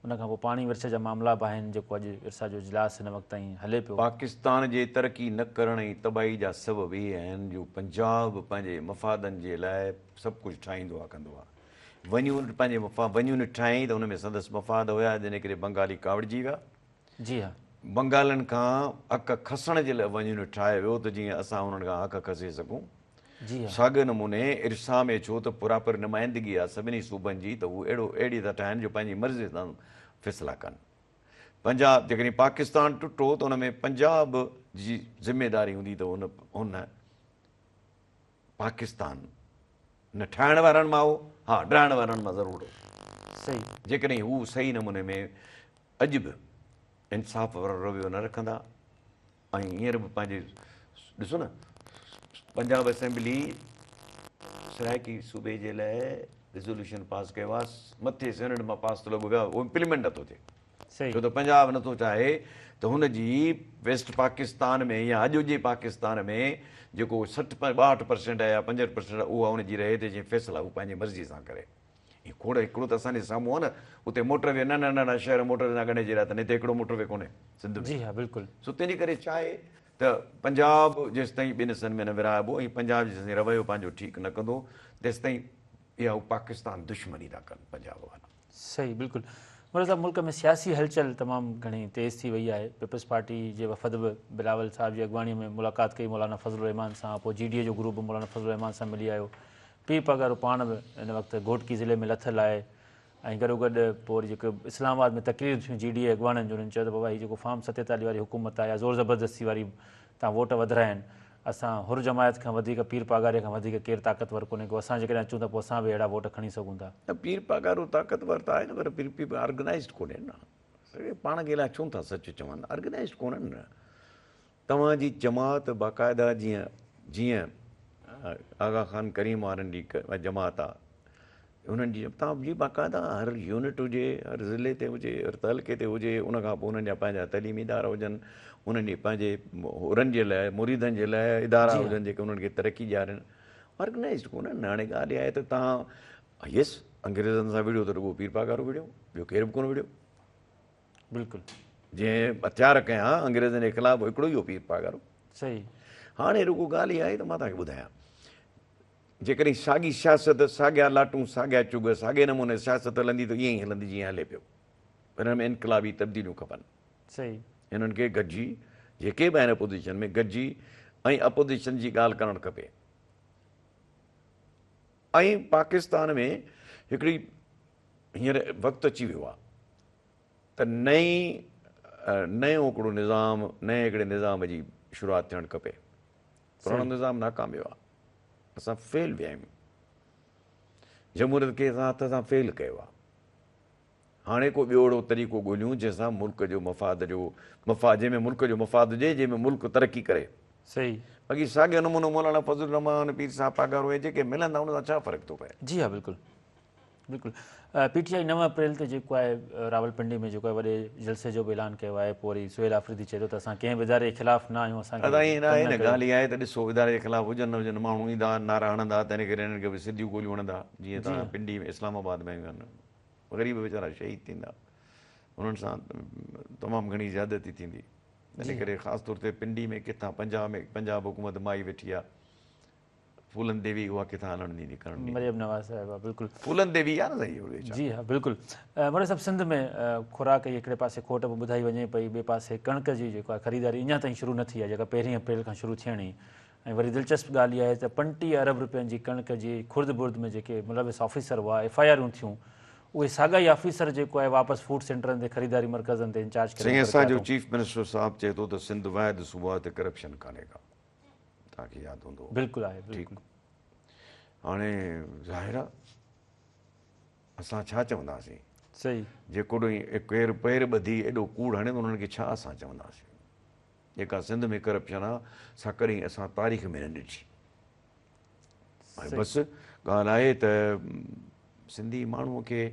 ان کان پوء پاڻي ورڇ جا معاملا به آهن جيڪو اڄ ارسا جو اجلاس هن وقت تائين هلي پيو. پاڪستان جي ترقي نه ڪرڻ ۽ تباهي جا سبب اهي آهن جو پنجاب پنهنجي مفادن جي لاء سڀ ڪجهه ٺاهيندو آهي ڪندو آهي ون يونٽ پنهنجي مفاد ون يونٽ ٺاهيائين ته ان ۾ سندس مفاد هيا جنهن ڪري بنگالي ڪاوڙجي ويا. جي ها. بنگالين کان حق کسڻ جي لاء ون يونٽ ٺاهيو ويو ته جيئن اسان انهن کان حق کسي سگهون. جي ها. ساڳئي نموني ارسا ۾ ڇو ته پراپر نمائندگي آهي سڀني صوبن جي ته هو اهڙو اهڙي ٿا ٺاهين جو پنهنجي مرضي سان فيصلا ڪن. پنجاب جيڪڏهن پاڪستان ٽٽو ته ان ۾ پنجاب جي ذميداري هوندي ته ان ان پاڪستان نه ٺاهڻ وارن مان هو، ها ڊاهڻ وارن مان ضرور هو. صحيح. جيڪڏهن هو صحيح نموني ۾ اڄ به انصاف وارو رويو نه رکندا ۽ هينئر به پنهنجي ڏسو نه پنجاب اسيمبلي سرائڪي صوبي جي لاء ريزوليوشن پاس ڪيو آهي مٿي سينيٽ مان پاس ٿو لڳو پيو آهي اهو امپليمينٽ نٿو ٿئي. ڇو ته پنجاب نٿو چاهي ته هن جي ويسٽ پاڪستان ۾ يا اڄ جي پاڪستان ۾ جيڪو 60 62 پرسينٽ آهي يا 65 پرسينٽ آهي اها هن جي رهي ته جيئن فيصلا هو پنهنجي مرضي سان ڪري. هي کوڙ هڪڙو ته اسان جي سامهون آهي نه اتي موٽر وي ننڍا ننڍا شهر موٽر وي سان ڳنڍي ڇڏيا اٿن هتي هڪڙو موٽر وي ڪونهي سنڌ ۾. جي ها بلڪل. سو تنهن جي ڪري ڇا آهي ته پنجاب جيستائين ٻن حصن ۾ نه ورهائبو ۽ پنجاب جيستائين رويو پنهنجو ٺيڪ نه ڪندو تيستائين اها هو پاڪستان دشمني ٿا ڪن پنجاب وارا. صحيح بلڪل مراد صاحب ملڪ ۾ سياسي هلچل تمام گهڻي تيز ٿي وئي آهي، پيپلز پارٽي جي وفد به بلاول صاحب جي اڳواڻي ۾ ملاقات ڪئي مولانا فضل الرحمان سان، پوء جي ڊي اي جو گروپ به مولانا فضل الرحمان سان ملي آيو، پير پاڳارو پاڻ به هن وقت گهوٽڪي ضلعي ۾ لٿل آهي ۽ گڏوگڏ پوء وري جيڪي اسلام آباد ۾ تقريرون ٿيون جي ڊي اي اڳواڻن جون انهن چيو ته بابا هي جيڪو فارم 47 واري حڪومت آهي يا زور زبردستي واري تان ووٽ وڌرايا آهن اسان حر جماعت کان وڌيڪ پير پاڳاري کان وڌيڪ ڪير طاقتور ڪونهي ڪو اسان جيڪڏهن اچون ته پوء اسان به اهڙا ووٽ کڻي سگهون ٿا. نه پير پاڳارو طاقتور ته آهي نه پر پير پير آرگنائيزڊ ڪونهي نه پاڻ کي الائي ڇو ٿا سچ چون آرگنائيزڊ ڪونهن نه توهان جي جماعت باقاعده جيئن جيئن آغا خان ڪريم وارن جي جماعت آ انهن جي توهان جي باقاعده هر يونٽ هجي هر ضلعي تي هجي هر تعلقي تي هجي ان کان پوء انهن جا پنهنجا تعليمي ادارا هجن انهن جي پنهنجي حرن جي لاء مريدن جي لاء ادارا هجن جيڪي انهن کي ترقي ڏيارين آرگنائزڊ ڪونهن نه هاڻي ڳالهه اها آهي ته توهان يس انگريزن سان وڙهيو ته رڳو پير پاڳارو وڙهيو ٻيو ڪير به ڪونه وڙهيو بلڪل جنهن هٿيار کنيا انگريزن جي خلاف هڪڙو ئي هو پير پاڳارو صحيح هاڻي رڳو ڳالهه اها آهي ته مان توهان کي ٻڌايان جيڪڏهن ساڳي سياست، ساڳيا لاٽون، ساڳيا چڳ، ساڳئي نموني سياست هلندي ته ائين ئي هلندي جيئن هلي پيو. پر هن ۾ انقلابي تبديليون کپن. صحيح. هنن کي گڏجي جيڪي به آهن اپوزيشن ۾ گڏجي ۽ اپوزيشن جي ڳالهه ڪرڻ کپي. ۽ پاڪستان ۾ هڪڙي هينئر وقت اچي ويو آهي ته نئين نئون هڪڙو نظام، نئين هڪڙي نظام جي شروعات ٿيڻ کپي. پراڻو نظام ناڪام ويو آهي. اسان فيل ويا آهيون. جمهوريت کي اسان هٿ سان فيل ڪيو آهي. هاڻي ڪو ٻيو اهڙو طريقو ڳوليون جنهن سان ملڪ جو مفاد جو مفاد جنهن ۾ ملڪ جو مفاد هجي جنهن ۾ ملڪ ترقي ڪري. صحيح. باقي ساڳيو نمونو مولانا فضل الرحمان پير صاحب پاڳارو ۽ جيڪي ملندا ان سان ڇا فرق ٿو پئي. جي ها بلڪل. بلڪل پي ٽي آء 9 اپريل تي جيڪو آهي راولپنڊي ۾ جيڪو آهي وڏي جلسي جو به اعلان ڪيو آهي پوء وري سهيل آفريدي چئي ٿو ته اسان ڪنهن به اداري جي خلاف نه آهيون اسان کي ادا ائين ناهي تنگ نه نه ڪيو. ڳالهه اها آهي ته ڏسو اداري جي خلاف هجن نه هجن ماڻهو ايندا نعرا هڻندا تنهن ڪري هنن کي به سڌيون گوليون هڻندا جيئن جي تان پنڊي ۾ اسلام آباد ۾ آيون آهن غريب ويچارا شهيد ٿيندا انهن سان تمام گهڻي زيادتي ٿيندي تنهن جي ڪري خاص طور تي پنڊي ۾ ڪٿان پنجاب ۾ پنجاب حڪومت مائي ويٺي آهي ڦولن ديوي اها ڪٿان هلڻ ڏيندي ڪرڻ ڏيندي. مريم نواز صاحبه بلڪل. ڦولن ديوي آ نه سائين اهو ڇا. جي ها بلڪل مريم صاحب سنڌ ۾ خوراڪ جي هڪڙي پاسي کوٽ به ٻڌائي وڃي پئي ٻئي پاسي ڪڻڪ جي جيڪو آهي خريداري اڃا تائين شروع نه ٿي آهي جيڪا پهرين اپريل کان شروع ٿيڻي ۽ وري دلچسپ ڳالهه اها آهي ته 35 ارب روپين جي ڪڻڪ جي خرد برد ۾ جيڪي ملوث آفيسر هئا ايف I آرون ٿيون اهي ساڳا ئي آفيسر جيڪو آهي واپس فوڊ سينٽرن تي خريداري مرڪزن تي انچارج ڪري سائين مقرر اسان ڪيا جو اٿئون. چيف منسٽر صاحب چئي ٿو ته سنڌ واحد صوبو آهي اتي ڪرپشن ڪانهي ڪا. توهان کي ياد هوندو. بلڪل آهي ٺيڪ بلڪل. هاڻي ظاهر آ اسان ڇا چونداسين. صحيح. جيڪڏهن ڪير پير ٻڌي ايڏو ڪوڙ هڻي ته انهن کي ڇا اسان چونداسين. جيڪا سنڌ ۾ ڪرپشن آ سا ڪڏهن اسان تاريخ ۾ نه ڏٺي. ۽ بس ڳالهه آهي ته سنڌي ماڻهو کي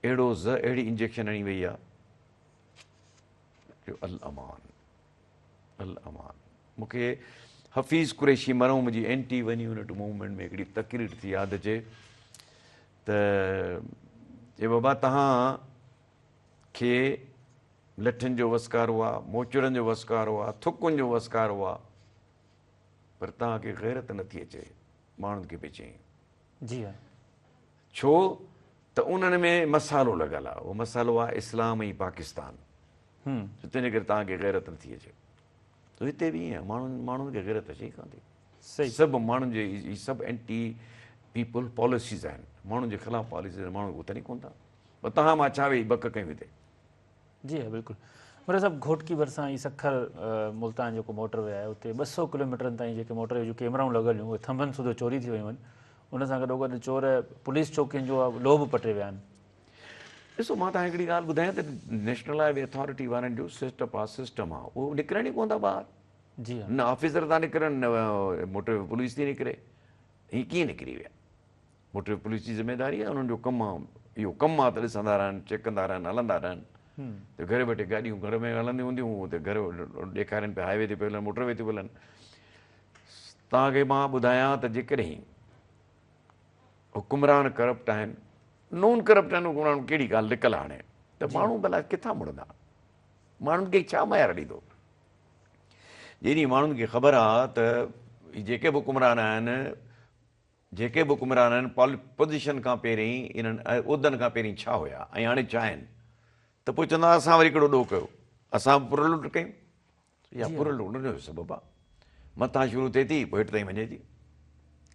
اهڙو اهڙي انجيڪشن هڻي وئي آ جو الامان. الامان مون کي حفيظ قريشي مرحوم جي اينٽي ون يونٽ موومينٽ ۾ هڪڙي تقرير ٿي ياد اچي ته چي بابا تهان کي لٺن جو وسڪارو آ، موچڙن جو وسڪارو آ، ٿڪن جو وسڪارو آ، پر تهان کي غيرت نٿي اچي ماڻهن کي پئي چئين. جي ها. ڇو ته انهن ۾ مصالحو لڳل آ، اهو مصالحو آ اسلام ۽ پاڪستان. تنهنجي ڪري توهان کي غيرت نٿي اچي. ته هتي به ائين ماڻهن ماڻهن کي غيرت اچي ئي ڪانه ٿي. سڀ ماڻهن جي هي سڀ اينٽي پيپل پاليسيز آهن، ماڻهن جي خلاف پاليسيز آهن، ماڻهو اٿن ئي ڪونه ٿا. پر توهان مان ڇا ويهي بڪ ڪيون هتي. جي ها بلڪل مرزا صاحب گهوٽڪي ڀرسان هي سکر ملتان جيڪو موٽر وي آهي اتي 200 ڪلوميٽرن تائين جيڪي موٽر وي جون ڪيمرائون لڳل هيون اهي ٿنڀن سوڌو چوري ٿي ويون آهن ان سان گڏوگڏ چور پوليس چوڪين جو لوهه به پٽي ويا آهن. ڏسو مان توهان کي هڪڙي ڳالهه ٻڌايان ته نيشنل هاء وي اٿارٽي وارن جو سيٽ اپ آ سسٽم آ اهو نڪرن ئي ڪونه ٿا ٻاهر. جي ها. نه آفيسر ٿا نڪرن نه موٽر وي پوليس ٿي نڪري هي ڪيئن نڪري ويا. موٽر وي پوليس جي ذميواري آهي انهن جو ڪم آ اهو ڪم آ ته ڏسندا رهن چيڪ ڪندا رهن هلندا رهن ته گهر ويٺي گاڏيون گهر ۾ هلنديون هونديون اتي گهر ڏيکارين پيا هاء وي تي پيون هلن موٽر وي تي پيون هلن توهان کي مان ٻڌايان ته جيڪڏهن حڪمران ڪرپٽ آهن نون ڪرپٽ آهن حڪمران ڪهڙي ڳالهه لڪل هاڻي ته ماڻهو ڀلا ڪٿان مڙندا ماڻهن کي ڇا معيار ڏيندو جيڏي ماڻهن کي خبر آ ته جيڪي به حڪمران آهن جيڪي به حڪمران آهن پوزيشن کان پهرين انهن عهدن کان پهرين ڇا هيا ۽ هاڻي ڇا آهن ته پوء چوندا اسان وري ڪهڙو ڏوهه ڪيو اسان به ڦر لٽ ڪيون اها ڦر لٽ ان جو سبب آهي مٿان شروع ٿئي ٿي پوء هيٺ تائين وڃي ٿي.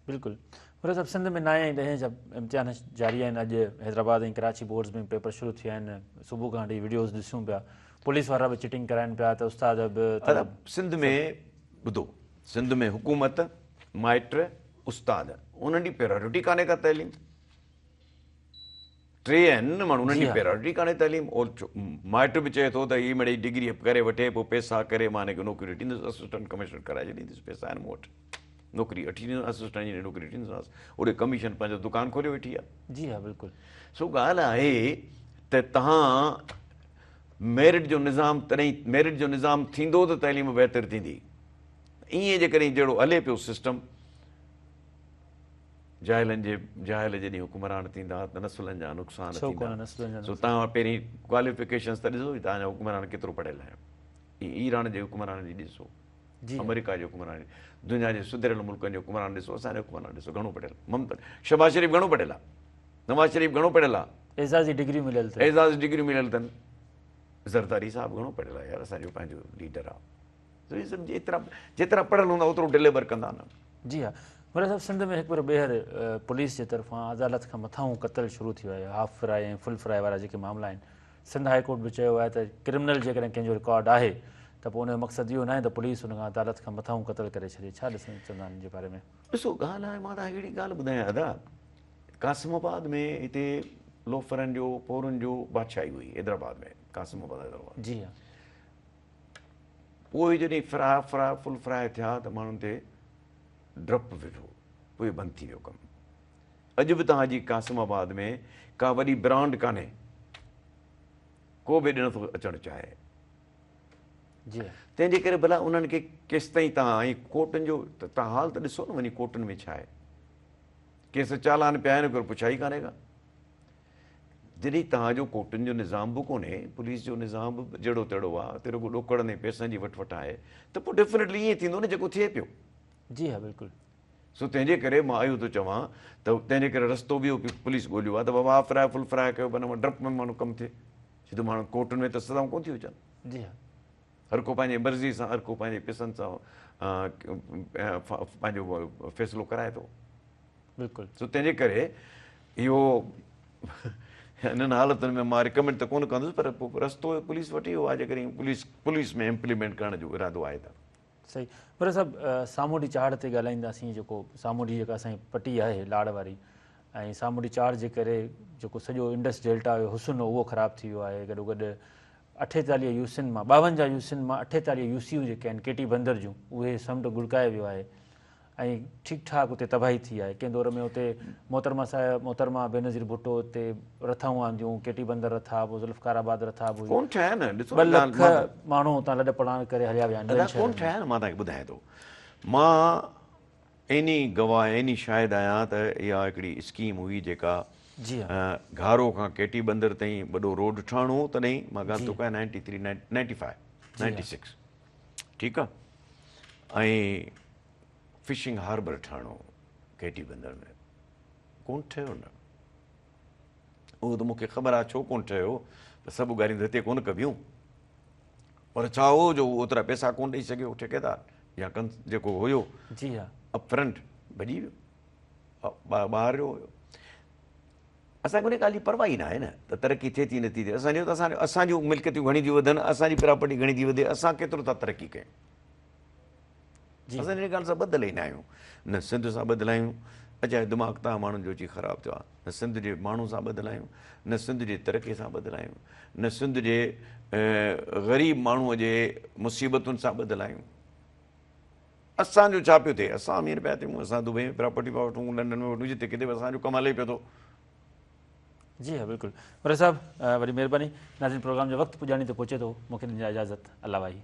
بلڪل مراد صاحب سنڌ ۾ نائين ۽ ڏهين جا امتحان جاري آهن اڄ حيدرآباد ۽ ڪراچي بورڊز ۾ پيپر شروع ٿيا آهن صبح کان وٺي وڊيوز ڏسون پيا پوليس وارا به چيٽنگ ڪرائن پيا ته استاد به ادا سنڌ ۾ ٻڌو سنڌ ۾ حڪومت مائٽ استاد انهن جي پريارٽي ڪانهي ڪا تعليم ٽي آهن نه ماڻهو انهن جي پريارٽي ڪانهي تعليم اور مائٽ به چئي ٿو ته هي مڙئي ڊگري ڪري وٺي پوء پيسا ڪري مان هن کي نوڪري ڏيندس اسسٽنٽ ڪمشنر ڪرائي ڇڏيندس پيسا آهن مون وٽ نوڪري وٺي ڏيندس اسسٽنٽ جي نوڪري ڏيندس اوڏي ڪميشن پنهنجو دڪان کوليو ويٺي آهي. جي ها بلڪل. سو ڳالهه آهي ته تهان ميرٽ جو نظام تڏهن ميرٽ جو نظام ٿيندو ته تعليم بهتر ٿيندي ائين جيڪڏهن جهڙو هلي پيو سسٽم جاهلن جي جاهل جڏهن حڪمران ٿيندا ته نسلن جا نقصان ٿيندا سو توهان پهرين ڪواليفڪيشنس ته ڏسو توهان جا حڪمران ڪيترو پڙهيل آهن ايران جي حڪمران جي ڏسو آمريڪا جي حڪمران دنيا جي سڌريل ملڪن جي حڪمران ڏسو اسان جا حڪمران ڏسو گهڻو پڙهيل ممتاز شهباز شريف گهڻو پڙهيل آهي نواز شريف گهڻو پڙهيل آهي اعزازي ڊگريون مليل اٿن اعزازي ڊگريون مليل اٿن زرداري صاحب گهڻو پڙهيل آهي يار اسان جو پنهنجو ليڊر آهي جيترا جيترا پڙهيل هوندا اوترو ڊليور ڪندا نه. جي ها مراد صاحب سنڌ ۾ هڪ ڀيرو ٻيهر پوليس جي طرفان عدالت کان مٿانهون قتل شروع ٿي ويو آهي هاف فرائي ۽ فل فرائي وارا جيڪي معاملا آهن سنڌ هاء ڪورٽ به چيو آهي ته ڪرمنل جيڪڏهن ڪنهن جو رڪارڊ آهي ته پوء ان جو مقصد اهو ناهي ته پوليس ان کان عدالت کان مٿانهون قتل ڪري ڇڏي ڇا ڏسڻ چوندا ان جي باري ۾. ڏسو ڳالهه آهي مان توهان کي هڪڙي ڳالهه ٻڌايان ادا قاسم آباد ۾ هتي لوفرن جو ڦورن جو بادشاهي هئي حيدرآباد ۾ قاسم آباد حيدرآباد جي ها. پوء جڏهن فراء فراء فل فراء ٿيا ته ماڻهن تي ڊپ وڌو پوء بند ٿي ويو ڪم. اڄ به توهان جي قاسم آباد ۾ ڪا وڏي برانڊ ڪانهي ڪو به هيڏي نٿو اچڻ چاهي. تنهن جي ڪري ڀلا انهن کي ڪيستائين توهان ۽ ڪورٽن جو توهان حال ته ڏسو نه وڃي ڪورٽن ۾ ڇا آهي. ڪيس چالان پيا آهن ڪو پڇا ئي ڪانهي ڪا. جڏهن توهان جو ڪورٽن جو نظام به ڪونهي، پوليس جو نظام به جهڙو تهڙو آهي، اتي رڳو ڏوڪڙن ۽ پئسن جي وٺ وٺ آهي ته پوء ڊيفنيٽلي ائين ٿيندو نه جيڪو ٿئي پيو. جي ها بلڪل. سو تنهن جي ڪري مان اهو ٿو چوان ته تنهن جي ڪري رستو به اهو پوليس ڳوليو آهي ته بابا هاف فرائي فل فرائي ڪيو پر ڊپ ۾ ماڻهو ڪم ٿئي ڇو ته ماڻهو ڪورٽن ۾ ته سزائون ڪونه ٿيون اچن. جي ها. هر ڪو پنهنجي مرضي سان هر ڪو پنهنجي پئسن سان پنهنجو فيصلو ڪرائي ٿو. بلڪل. سو تنهن جي ڪري اهو انهن حالتن ۾ مان ريڪمينڊ ته ڪونه ڪندس پر پوء رستو پوليس وٽ اهو آهي جيڪڏهن پوليس پوليس ۾ امپليمينٽ ڪرڻ جو ارادو آهي ته. صحيح مراد صاحب سامونڊي چاڙهه تي ڳالهائينداسين جيڪو سامونڊي جيڪا اسان جي پٽي آهي لاڙ واري ۽ سامونڊي چاڙهه جي ڪري جيڪو سڄو انڊس ڊيلٽا جو حسن هو اهو خراب ٿي ويو آهي گڏو گڏ 48 يوسين مان 52 يوسين مان 48 يوسيون جيڪي آهن ڪيٽي بندر جون اهي سمنڊ ڳڙڪائي ويو آهي ۽ ٺيڪ ٺاڪ اتي تباهي ٿي آهي. ڪنهن دور ۾ اتي محترمه صاحب محترمه بينظير ڀٽو اتي رٿائون آنديون، ڪيٽي بندر رٿا به ذوالفقار آباد رٿا به هئي. ڪون ٺاهيا نه ڏسو ٻه لک ماڻهو اتان لڏ پلاڻ ڪري هليا ويا آهن ٻين شهرن ۾. ڪون ٺاهيا نه مان توهان کي ٻڌايان ٿو مان عيني گواهه عيني شاهد آهيان ته اها هڪڙي اسڪيم هئي جيڪا گهارو کان ڪيٽي بندر تائين وڏو روڊ ٺهڻو هو تڏهن مان ڳالهه ٿو ڪيان ninety three ninety five ninety six ٺيڪ آ ۽ فشنگ هاربر ٺهڻو هو ڪيٽي بندر ۾ ڪون ٺهيو نه اهو ته مونکي خبر آ ڇو ڪون ٺهيو ته سڀ ڳالهيون هتي ڪون ڪبيون پر ڇا هو جو اوترا پئسا ڪون ڏئي سگهيو ٺيڪيدار يا ڪن جيڪو هيو جي ها اپ فرنٽ ڀڄي ويو ٻاهر جو هيو اسان کي ان ڳالهه جي پرواهه ئي ناهي نه ته ترقي ٿئي ٿي نٿي ٿئي اسان جو ته اسان اسان جون ملڪيتون گهڻي ٿيون وڌن اسان جي پراپرٽي گهڻي ٿي وڌي اسان ڪيترو ٿا ترقي ڪيون اسان ان ڳالهه سان ٻڌل ئي نه آهيون نه سنڌ سان ٻڌل آهيون اجايو دماغ تان ماڻهن جو اچي خراب ٿيو آهي نه سنڌ جي ماڻهن سان ٻڌل آهيون نه سنڌ جي ترقي سان ٻڌل آهيون نه سنڌ جي غريب ماڻهوء جي مصيبتن سان ٻڌل آهيون اسان جو ڇا پيو ٿئي؟ اسان امير پيا ٿيون، اسان دبئي ۾ پراپرٽي پيا وٺون، لنڊن ۾ وٺون، جتي ڪٿي به اسان جو ڪم هلي پيو ٿو. جي ها بلڪل مراد صاحب وڏي مهرباني ناظرين پروگرام جو وقت پڄاڻي تي پهچي ٿو مونکي ڏجو اجازت الله واهي.